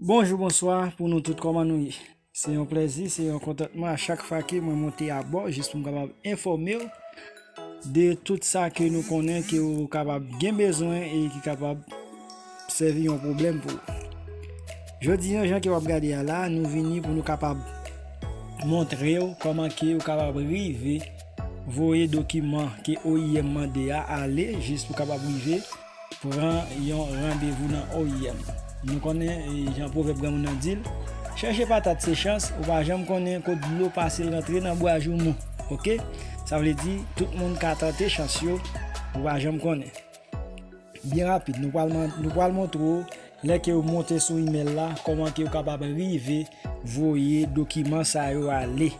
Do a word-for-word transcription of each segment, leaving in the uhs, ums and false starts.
Bonjou, bonswa pou nou tout, kòman nou ye? Se yon plèzi, se yon kontantman a chak fwa ke mwen monte abò, jis pou m kapab enfòme w de tout sa ke nou konnen ke ou kapab gen bezwen e ki kapab sèvi yon pwoblèm pou ou. Jodi a, jan ke w ap gade a la, nou vini pou nou kapab montre w kòman ke ou kapab rive voye dokiman ke O I M mande a ale, jis pou kapab rive pran yon randevou nan O I M. Nou konnen, e, jan pwovèb granmoun nan di l, chèche patat se chans, ou pa janm konnen kot dlo pase l rantre nan bwa joumou. Oke? Sa vle di, tout moun ka tante chans yo, ou pa janm konnen. Byen rapid, nou pral man-, nou pral montre w, lè ke w monte sou imèl la, kòman ke w kapab rive voye dokiman sa yo ale.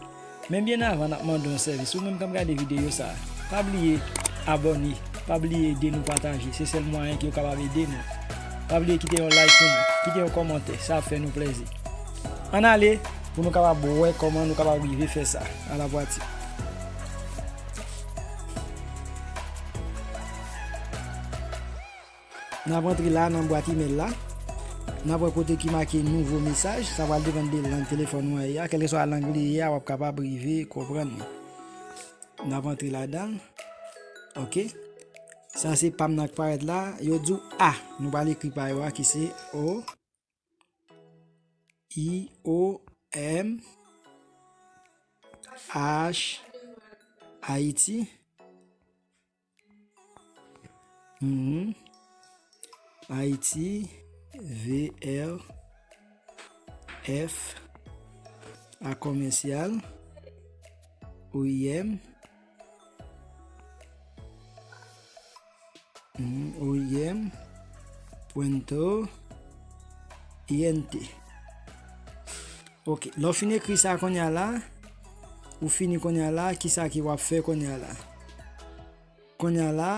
Men byen avan n ap mande yon sèvis, ou menm k ap gade videyo sa a, pa bliye abòne, pa bliye ede nou pataje, se sèl mwayen ke w kapab ede nou. Pa bliye kite yon like pou nou, kite yon kòmantè, sa ap fè nou plèzi. Ann ale pou nou kapab wè kòman nou kapab rive fè sa a la pratik. N ap antre la nan bwat imèl la. N ap wè kote ki make nouvo mesaj. Sa pral depann de lang telefòn ou an ye a. Kèlkeswa lang li ye a, w ap kapab rive konprann li. N ap antre ladan l. Oke. Sa se pa m nan k parèt la. Yo di w A. Nou pral ekri pa yo a ki se O, I, O, M, H, Ayiti. Mhm. Ayiti, V R F, A kòmèsyal, O I M, mhm, O I M, Puerto, I N T. Oke, lè w fin ekri sa kounye a la, ou fini kounye a la, kisa ke w ap fè kounye a la? Kounye a la,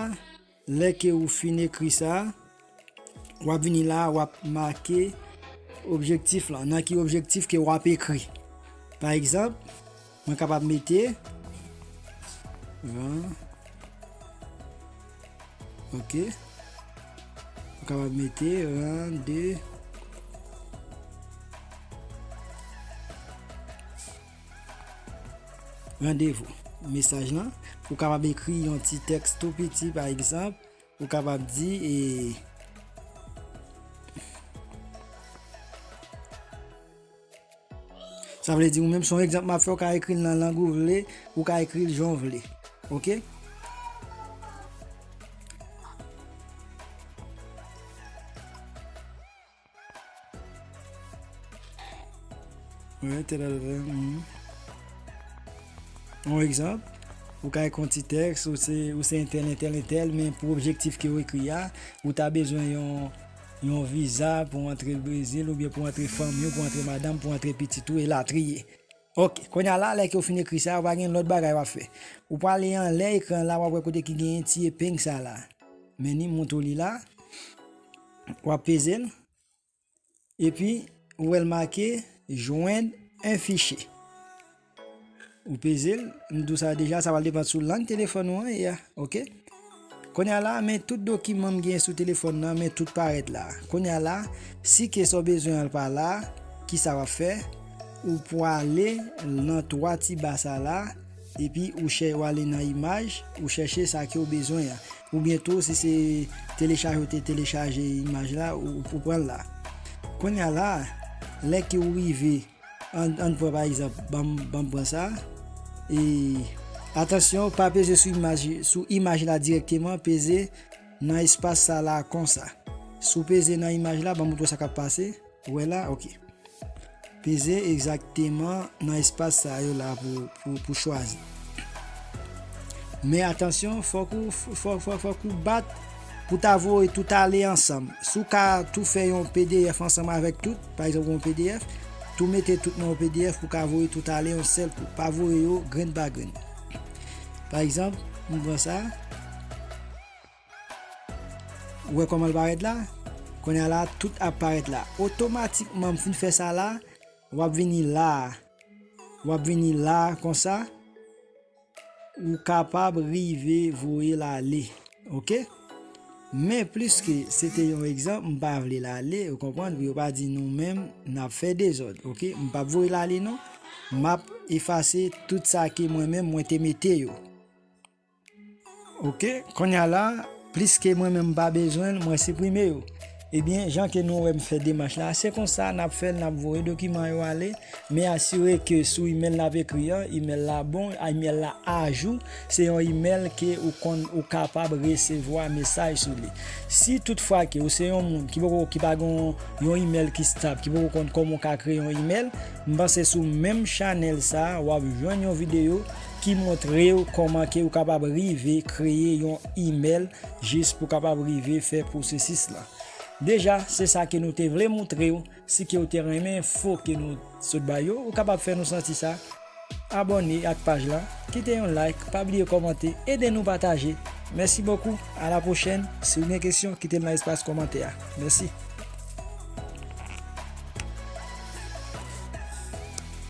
lè ke ou fin ekri sa, w ap vini la, w ap make objektif lan. Nan ki objektif ke w ap ekri? Pa egzanp, mwen kapab mete ran-, oke. Mwen kapab mete rande-, randevou. Mesaj lan, ou kapab ekri yon ti tèks tou piti, pa egzanp, ou kapab di, e, sa vle di, ou menm, se yon egzanp m ap fè, ou ka ekri l nan lang ou vle, ou ka ekri l jan w vle. Oke? Wi, tèl, tèl, tèl, mhm. Yon egzanp, ou ka ekri yon ti tèks, ou se, ou se entèl, entèl, entèl, men pou objektif ke w ekri a, ou ta bezwen yon, yon viza pou w antre Brezil, oubyen pou w antre fanmi w, pou w antre madanm, pou w antre pitit ou, elatriye. Oke, kounye a la, lè ke w fin ekri sa, ou pa gen lòt bagay w ap fè. Ou prale anlè ekran la, w ap wè kote ki genyen ti epeng sa la. Men ni montre w li la. W ap peze l. Epi, ou wè l make joindre un fichier. Ou peze l, m di w sa deja, sa pral depann sou lang telefòn ou an ye a, oke? Kounye a la, men tout dokiman m gen sou telefòn nan, men tout parèt la. Kounye a la, si ke sa w bezwen an pa la, kisa w ap fè? Ou prale nan twa ti ba sa la, epi ou chè-, ou ale nan imaj, ou chèche sa ke w bezwen an. Oubyen tou, si se telechaje ou te telechaje imaj la, ou, ou pran l la. Kounye a la, lè ke w rive, ann, ann pran pa egzanp, ban m, ban m pran sa. E, atansyon, pa peze sou imaj, sou imaj la dirèkteman, peze nan espas sa la konsa. Si w peze nan imaj la, ban m montre w sa k ap pase. Ou wè la? Oke. Peze egzakteman nan espas sa yo la pou, pou, pou chwazi. Men atansyon, fòk ou, fò, fò, fòk ou bat pou ta voye tout ale ansanm. Si w ka tou fè yon P D F ansanm avèk tout, pa egzanp, yon P D F, tou mete tout nan yon P D F pou ka voye tout ale yon sèl kou. Pa voye yo grenn pa grenn. Pa egzanp, m pran sa. Ou wè kòman l parèt la? Kounye a la, tout ap parèt la. Otomatikman, m fin fè sa la, w ap vini la. W ap vini la, konsa, ou kapab rive voye l ale. Oke? Men pliske se te yon egzanp, m pa vle l ale, ou konprann, pou yo pa di nou menm n ap fè dezòd, oke? M p ap voye l ale non. M ap efase tout sa ke mwen menm mwen te mete yo. Oke, kounye a la, pliske mwen menm m pa bezwen l, mwen siprime yo. Ebyen, jan ke nou wè m fè demach la, se konsa n ap fè l, n ap voye dokiman yo ale, men asire ke sou imèl n ap ekri an, imèl la bon, imèl la ajou, se yon imèl ke ou konn ou kapab resevwa mesaj sou li. Si toutfwa ke ou se yon moun ki poko, ki pa gen yon, yon imèl ki stab, ki poko konn kòman ou ka kreye yon imèl, m panse sou menm chanèl sa a, w ap jwenn yon videyo ki montre w kòman ke ou kapab rive kreye yon imèl jis pou kapab rive fè pwosesis la. Deja, se sa ke nou te vle montre w. Si ke w te renmen enfo ke nou sot ba yo, ou kapab fè nou santi sa. Abòne ak paj la, kite yon like, pa bliye kòmante, ede nou pataje. Mèsi bokou, a la pwochèn. Si w gen kesyon, kite l nan espas kòmantè a. Mèsi.